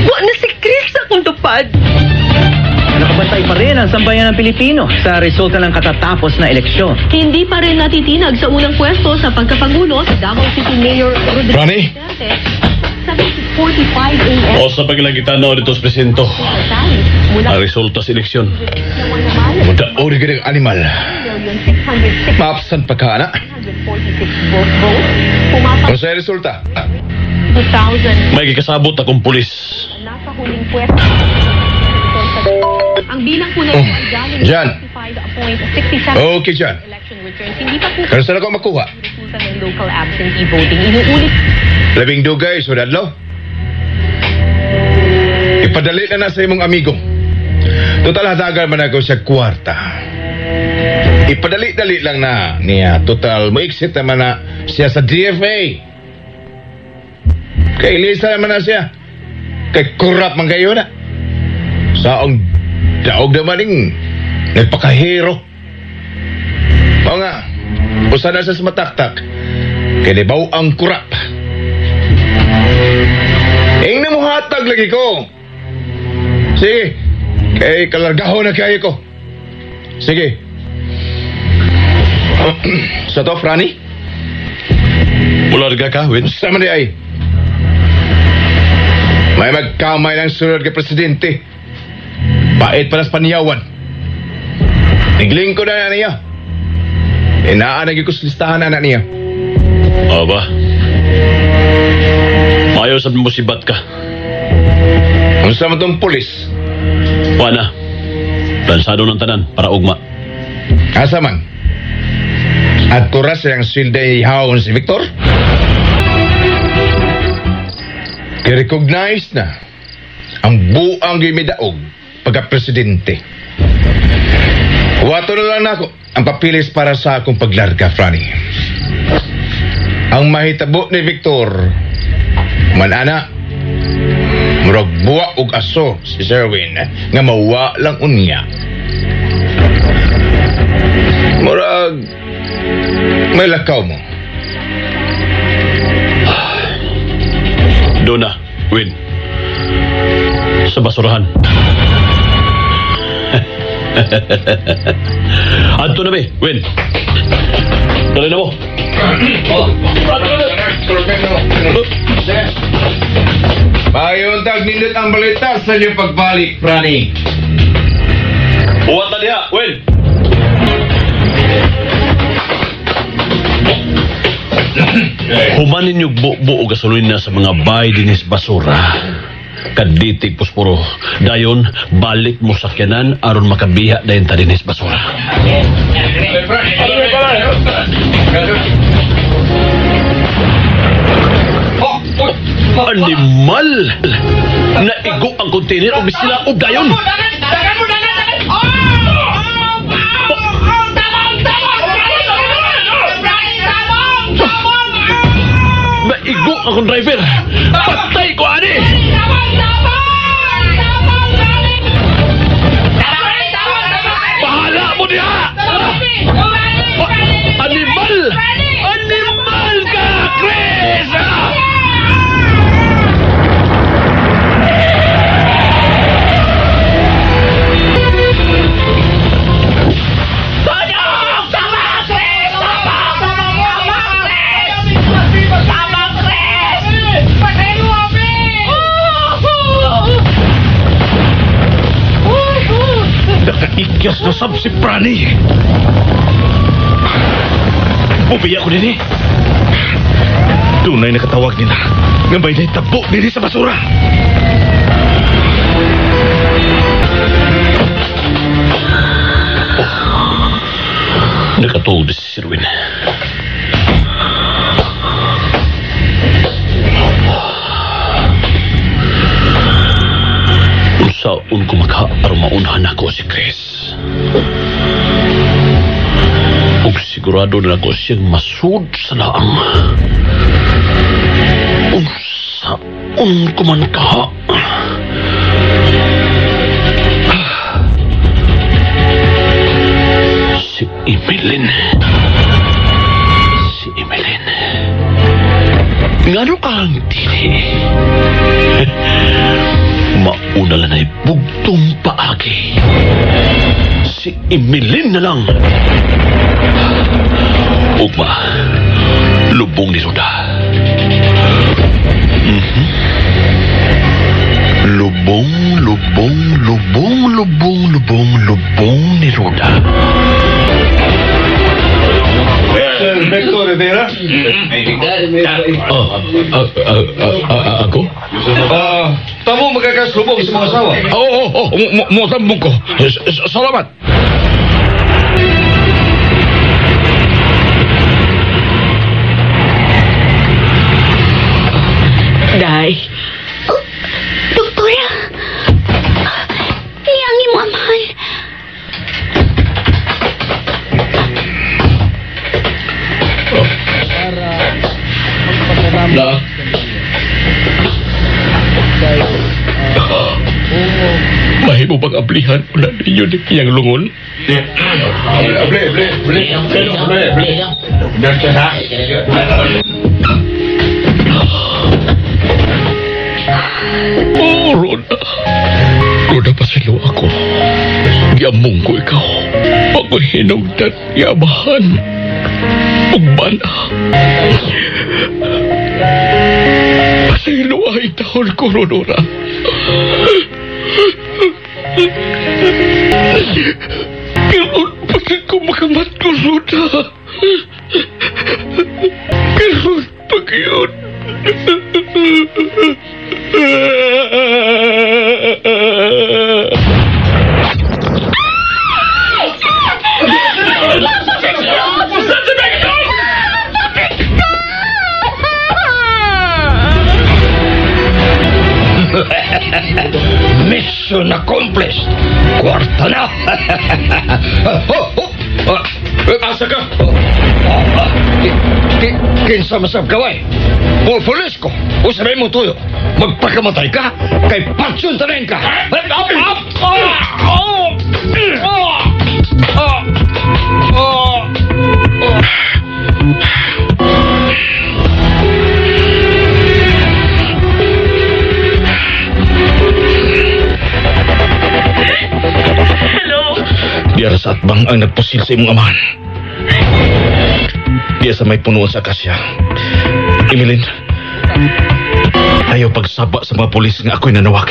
wa na si Chris sa akong tupad.
Nakabantay pa rin ang sambayan ng Pilipino sa resulta ng katatapos na eleksyon.
Hindi pa rin natitinag sa unang pwesto sa pagkapangulo si Davao City Mayor Rodrigo
Ronnie?
Duterte. 7:45 a.m.
O sa paglagitan na dito sa presinto,
Mula
ang resulta sa eleksyon.
Madaori ka ng animal. Maapsan pa ka, anak.
646 votes. Pumapak
Ano sa resulta?
2,000
May gikasabot akong pulis.
nasa huling pwesto. Ang bilang po na ito ay galing sa
Jan.
65.67
Okay, Jan.
election returns. Hindi pa po
Pero saan ako makuha?
resulta ng local absentee voting. Inuulit
Labing dugay, sudadlo. Ipadali na na sa imong amigo. Total hatagan man ako sa kwarta. Ipadali-dali lang na niya. Total, mo-exit naman na siya sa DFA. Kay Lisa naman na siya. Kay kurap man kayo na. Saong daog naman ning nagpakahero. Mao nga, usa na siya sa mataktak. Kay libaw ang kurap. Ing na muhatag lagi ko. Sige, kay kalargaho na kayo ko. Sige. Sa to, Franny?
Mularga ka, Win.
Sa man di ay? May magkamay ng sunod kay presidente. Pait pa sa paniyawan. Naglingko na niya. Inaan na ko sa listahan na niya.
Aba. Ayaw sa musibat ka.
Unsa man tong pulis?
Wa na. Plansado ng tanan para ugma.
Asa man? Adto ra siyang silday hawon si Victor? Ki-recognize na ang buang gimidaog pagka-presidente. Wato na lang nako ang papilis para sa akong paglarga, Franny. Ang mahitabo ni Victor, manana, murag buwa og aso si Sherwin nga mawa lang unya. Murag may lakaw mo.
Doon na, Win. Sa basurahan. Adto na, be, Win. Dali na mo.
Payon tag nindot ang balita sa inyong pagbalik, Franny.
Uwat na diha, Win. Human ninyo buo gasolina sa mga bay dinis basura. Kaditig posporo. Dayon, balik mo sakyanan aron makabiha dayon ta dinis basura. Animal! Naigo ang container o sila og dayon. Naigo akong driver. Patay ko ani. Bahala mo diha. Animal! Animal ka, Chris! Nakaikyas na sab si Franny. Bubiya ko din eh. Dunay nakatawag nila nga may naitabo din sa basura. Oh, nakatuog si Sirwin. Unsaon ko maka-arumaunhan ako si Chris. Ug sigurado na ako siyang masud sa laang. Unsaon ko man ka. Si Emeline. Si Emeline. Ngano kang dili? Mauna lang ay bugtong paagi. Si Emeline na lang. Ugma, lubong ni Roda. Mm-hmm. Lubong, lubong, lubong, lubong, lubong, lubong ni Roda.
Sir Victor Rivera?
Ako?
Tamo magkakaslubong sa mga asawa.
Oo, mo ko. Salamat.
Day.
Oh, doktora. Niyang imo amahan.
Na. Mahimo bang ablihan o na ninyo ni kiyang lungon?
Able, able, able. Able, able.
Oh, Roda. Roda, pasilo ako. Giamong ko ikaw. Ako'y hinugdan, giamahan. Ugbana. Pasilo ay taon ko, Rodora. Karon pagka ko makamat ko, Roda. Karon pag yun. Ano? Oh, oh,
Asa ka?
Kinsa masab kaway? O pulis ko. O sabay mo tuyo. Magpakamatay ka. Kay patsyon tanin ka. Up, up, up! Oh! Oh! Oh! Oh! Oh!
Hello?
Diara sa atbang ang nagpusil sa imong amahan. Diya sa may punuan sa akasya. Emilyn, ayaw pagsaba sa mga pulis nga ako'y nanawag.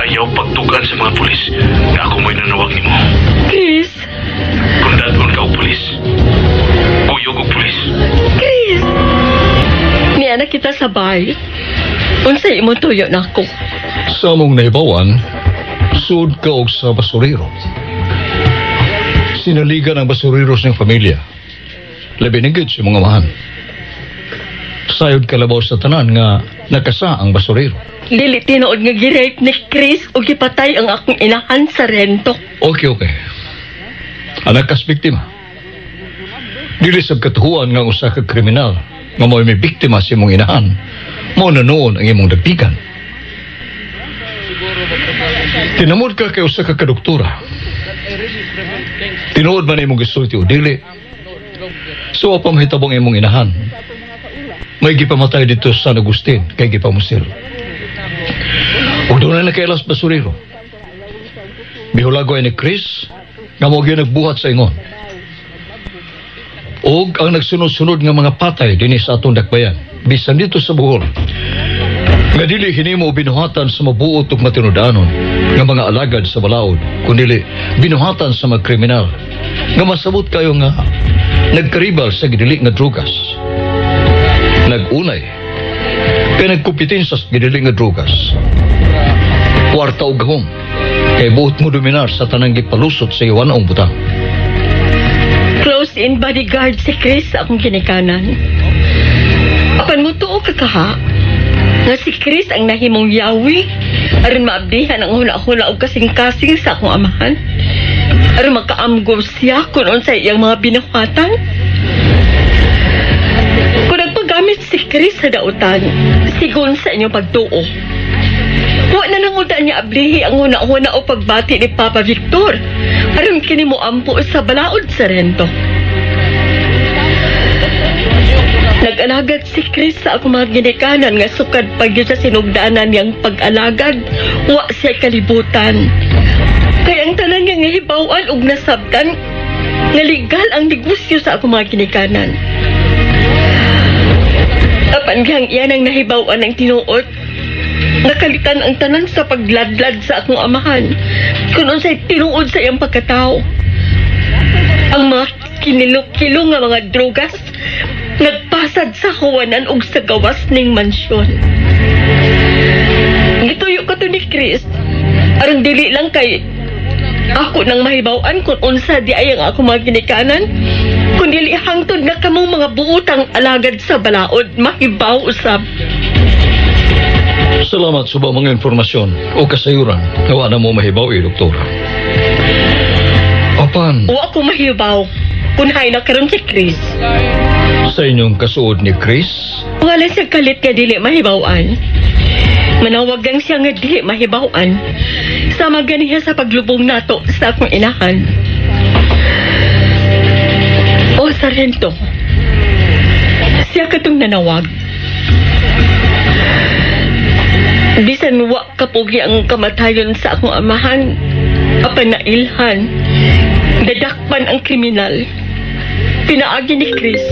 Ayaw pagtugan sa mga pulis nga ako mo'y nanawag nimo.
Chris!
Kung dadon ka og pulis, kuyog og pulis.
Chris! Niya na kita sa bay. Unsay imong tuyo nako?
Sa among nahibawan, sud ka og sa basurero. Sinaligan ang basureros ng pamilya. Labi na gid sa mga amahan. Sayod kalabaw sa tanan nga nakasa ang basurero.
Dili tinuod nga gi-rape ni Chris o gipatay ang akong inahan sa rento.
Okay, okay. Anak kas biktima. Dili sab katuhuan nga usa ka kriminal nga mo'y may biktima sa imong inahan. Mao na noon ang imong dagpigan. Tinamod ka kay usa ka kadoktora. Tinuod man imong gisulti o dili. So pa mahitabong imong inahan. May gipamatay dito sa San Agustin kay gipamusil. Ug doon na nakailas basurero. Bihulagoy ni Chris nga mao gyud nagbuhat sa ingon. Og ang nagsunod-sunod nga mga patay dinhi sa atong dakbayan, bisan dito sa Bohol, nga dili hinimo binuhatan sa mabuot ug matinud-anon nga mga alagad sa balaod, kundili binuhatan sa mga kriminal nga masabot kayo nga nagkaribal sa gidili nga drugas, nag-unay kay nagkumpetensya sa gidili nga drugas, kwarta og gahom kay buot mo dominar sa tanang gipalusot sa iwanong butang.
Close-in bodyguard si Chris sa akong ginikanan. Apan mo tuo ka kaha nga si Chris ang nahimong yawi aron maabdihan ang huna-huna og kasing-kasing sa akong amahan. Aron makaamgo siya kung unsay iyang mga binuhatan. Kung nagpagamit si Chris sa dautan, sigon sa inyong pagtuo, wa na nang uda niya ablihi ang huna-huna o pagbati ni Papa Victor aron kini mo ampo sa balaod sa rento. Nag-alagad si Chris sa akong mga ginikanan nga sukad pag yun sa sinugdanan niyang pag-alagad, wa siya kalibutan. Kaya ang tanan niya nga hibaw-an og nasabtan, nga legal ang negosyo sa akong mga ginikanan. Apan gihang iyan ang nahibaw-an ang tinuod, nakalitan ang tanan sa pagladlad sa akong amahan, kung unsay tinuod sa iyang pagkatao. Ang mga kinilo-kilo nga mga drogas, nagpasad sa huwanan og sa gawas ning mansyon. Gituyo ka to ni Chris, aron dili lang kay ako nang mahibaw-an kung unsa di ay ang ako mga ginikanan, kun dili hangtod nga kamong mga buotang alagad sa balaod mahibaw usab.
Salamat sa mga informasyon o kasayuran nga wa na mo mahibaw, doktora. Apan,
Wa ko mahibaw kun hay na karon si Chris.
Sa inyong kasuod ni Chris?
Wala siya kalit nga dili mahibaw-an. Manawag lang siya nga dili mahibaw-an. Sama ganiya sa paglubong nato sa akong inahan. O, Sargento, siya katong nanawag. Bisan wa kapugi ang kamatayon sa akong amahan, apan nailhan, dadakpan ang kriminal. Pinaagi ni Chris.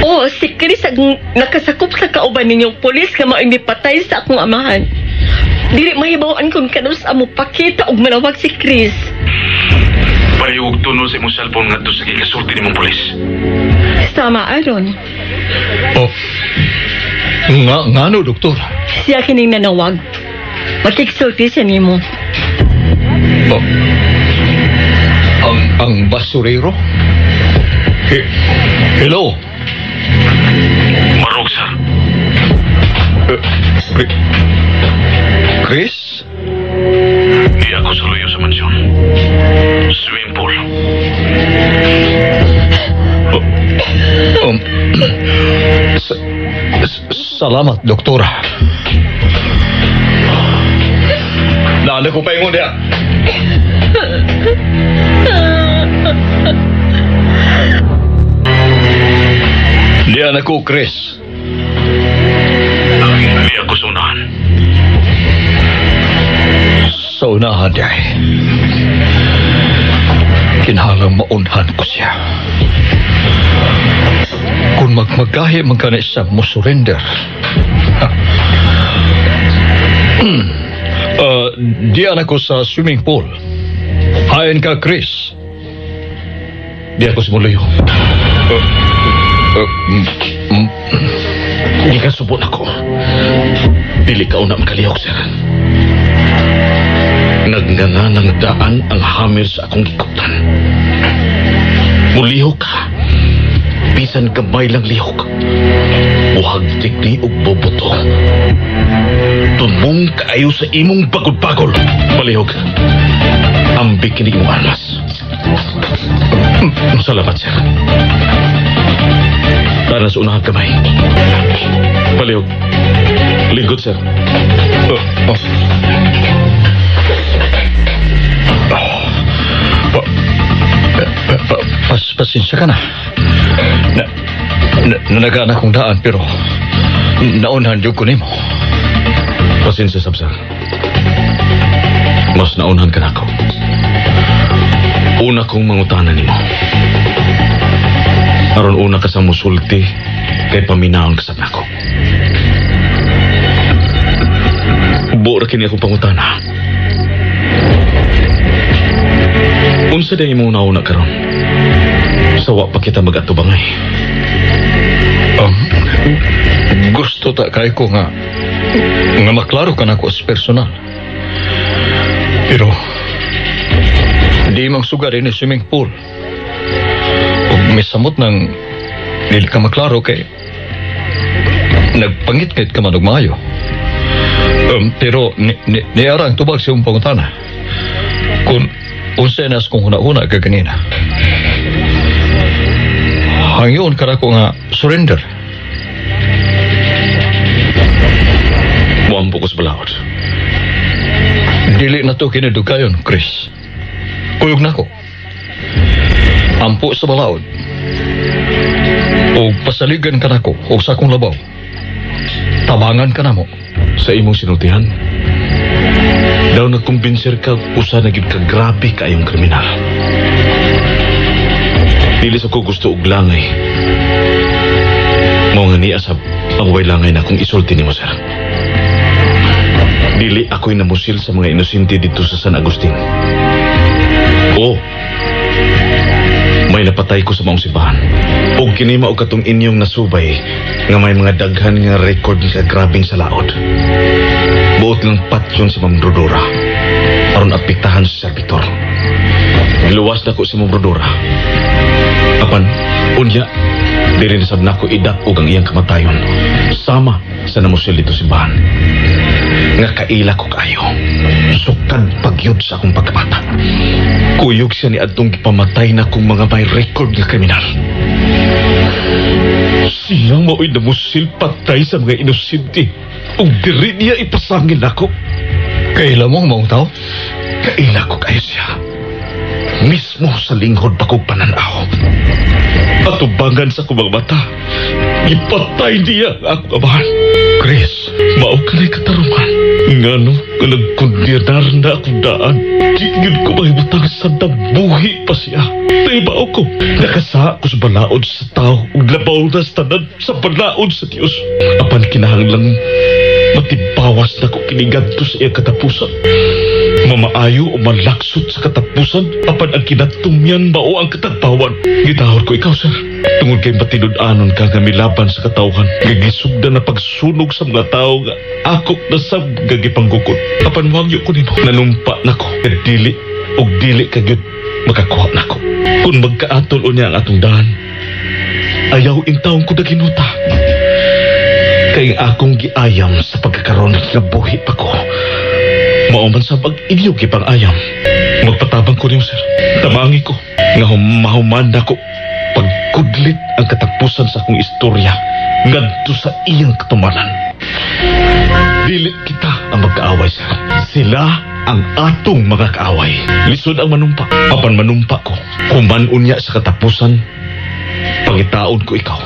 Oh, si Chris ang nakasakop sa kauban ninyong pulis nga mao'y mipatay sa akong amahan. Dili mahibaw-an kung kanus amo pakita og manawag si Chris.
Pareho og tuno sa imong cellphone ngadto sa gikasulti nimong pulis.
Sama aron.
Oh. Nga ngano, doktor?
Siya kining nanawag. Makigsulti siya nimo.
Oh. Ang basurero? Hello? Chris?
Di ako sa luyo sa mansyon. Swimming pool.
Oh, salamat, doktora. Naano ko pa ingon diha. Diyan ako, Chris.
Di ako sa unahan.
Sa unahan, day. Kinahanglang maunhan ko siya. Kung magmagahi man ka na siya mo surrender. Diyan ako sa swimming pool. Hain ka, Chris.
Di ako simulayo. Di ka subon ako. Dili ka una makalihok, sir. Nagnganga ng daan ang hammer sa akong gikutan. Mulihok ka. Bisan gamay lang lihok. Buhagtik ni og boboto. Tumong kaayo sa imong bagol-bagol. Palihog. Ambik kini imong armas. Salamat, sir. Tara sa unahang kamay. Palihog. Lingkod, sir.
Pasensya ka na. Nanagaan akong daan pero naunhan jud ko nimo.
Pasensya, sab, sir. Mas naunhan ka na ako. Una kong mangutana nimo. Aron una ka sa musulti kay paminaon ka sa nako. Buo ra kini akong pangutana. Unsa day imong nauna karon? Sawa pa kita mag-atubangay.
Gusto ta kay ko nga maklaro ka nako sa personal. Pero di mang sugar ini swimming pool. Ug misamot nang dili ka maklaro kay nagpangit kahit ka man og maayo. Pero niara ang tubag sa imong pangutana. Kung unsay nas kong huna-huna ka ganina. Hangyon ka ko nga surrender.
Muampo ko sa balaod.
Dili na to kinidugayon, Chris. Kuyog na ko. Ampo sa balaod. O pasaligan ka nako o sa akong labaw. Tabangan ka na mo.
Sa imong sinultihan, daw nagkumbinser ka usa na gyud ka grabe kaayong kriminal. Dili sa ko gusto og langay. Mao nga niya sa ang way langay na kung isulti nimo, sir. Dili ako'y namusil sa mga inosente dito sa San Agustin. O, may napatay ko sa maong simbahan. Og kini mao katong inyong nasubay nga may mga daghan nga record nga grabeng sa laod. Buot lang patyon si Ma'am Rodora aron apektahan si Sir Victor. Giluwas na ko si Ma'am Rodora. Apan, unya, diri na sab nako idak-og ang iyang kamatayon. Sama sa namusil dito simbahan. Nga kaila ko kaayo. Sukad pagyud sa akong pagkabata. Kuyog siya ni adtong gipamatay na kong mga may record nga kriminal. Siya mao'y namusil patay sa mga inosente. Ug diri niya ipasangil ako.
Kaila mo ang maong tao?
Kaila ko kayo siya. Mismo sa linghod pa kong pananaw. Atubangan sa kumang mata. Ipatay niya ang akong amahan.
Chris,
mao ka na'y katarungan. Ngano, nga nagkundinar na akong daan. Di yun ko mahimutang sa buhi pa siya. Naibao ko. Nakasa ko sa balaod sa tao. Ug labaw na sa tanan sa balaod sa Dios. Apan kinahanglang matibawas na ko kinigadto sa iyang katapusan. Mamaayo o malaksot sa katapusan, apan ang kinatumyan mao ang katagbawan. Gitahor ko ikaw, sir. Tungod kay matinud-anon ka nga milaban sa katawhan, nga gisugdan na pagsunog sa mga tao nga ako na sab nga gipanggukod. Apan wangyo ko nimo, nanumpa nako nga dili og dili ka gyud makakuha nako. Kung magkaatol unya ang atong daan, ayaw intawon ko daginuta. Kay ang akong giayam sa pagkakaroon nga buhi pa ko. Mao man sa pag-inyo gipang-ayam. Magpatabang ko niyo, sir. Tabangi ko. Nga mahuman nako pagkudlit ang katapusan sa akong istorya ngadto sa iyang katumanan. Dili kita ang magkaaway, sir. Sila ang atong mga kaaway. Lisod ang manumpa. Apan manumpa ko. Human unya sa katapusan, pangitaon ko ikaw.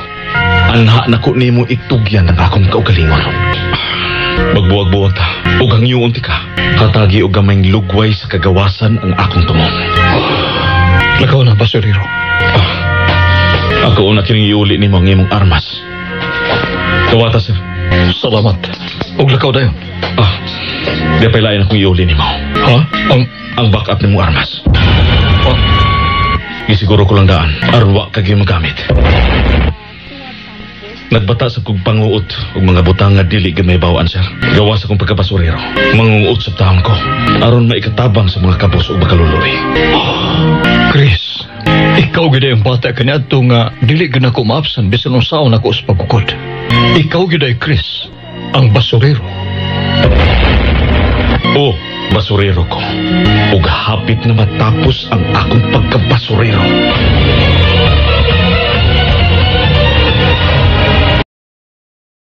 Anha nako nimo itugyan ang akong kaugalingon. Magbuwag-buwag ta. Ug hangyoon ti ka. Hatagi og gamayng lugway sa kagawasan ang akong tumong.
Lakaw na, basurero.
Ako una kining iuli nimo ang imong armas. Kawata, sir.
Salamat. Ug lakaw dayon.
Ah, di pa lain akong iuli nimo.
Ha?
Ang backup nimong armas.
Oh.
Gisiguro ko lang daan. Aron wa ka gyud magamit. Nagbata sa kog panguot og mga butang nga dili gyud mahibaw-an, sir. Gawas akong pagkabasurero. Mangunguot sa taon ko aron maikatabang sa mga kabos ug makaluluoy.
Chris, ikaw gyud ang bata kaniadto nga dili gyud nako maabsan bisan unsaon nako sa pagkukod. Ikaw gyud ay Chris, ang basurero.
O, basurero ko. Ug hapit na matapos ang akong pagkabasurero.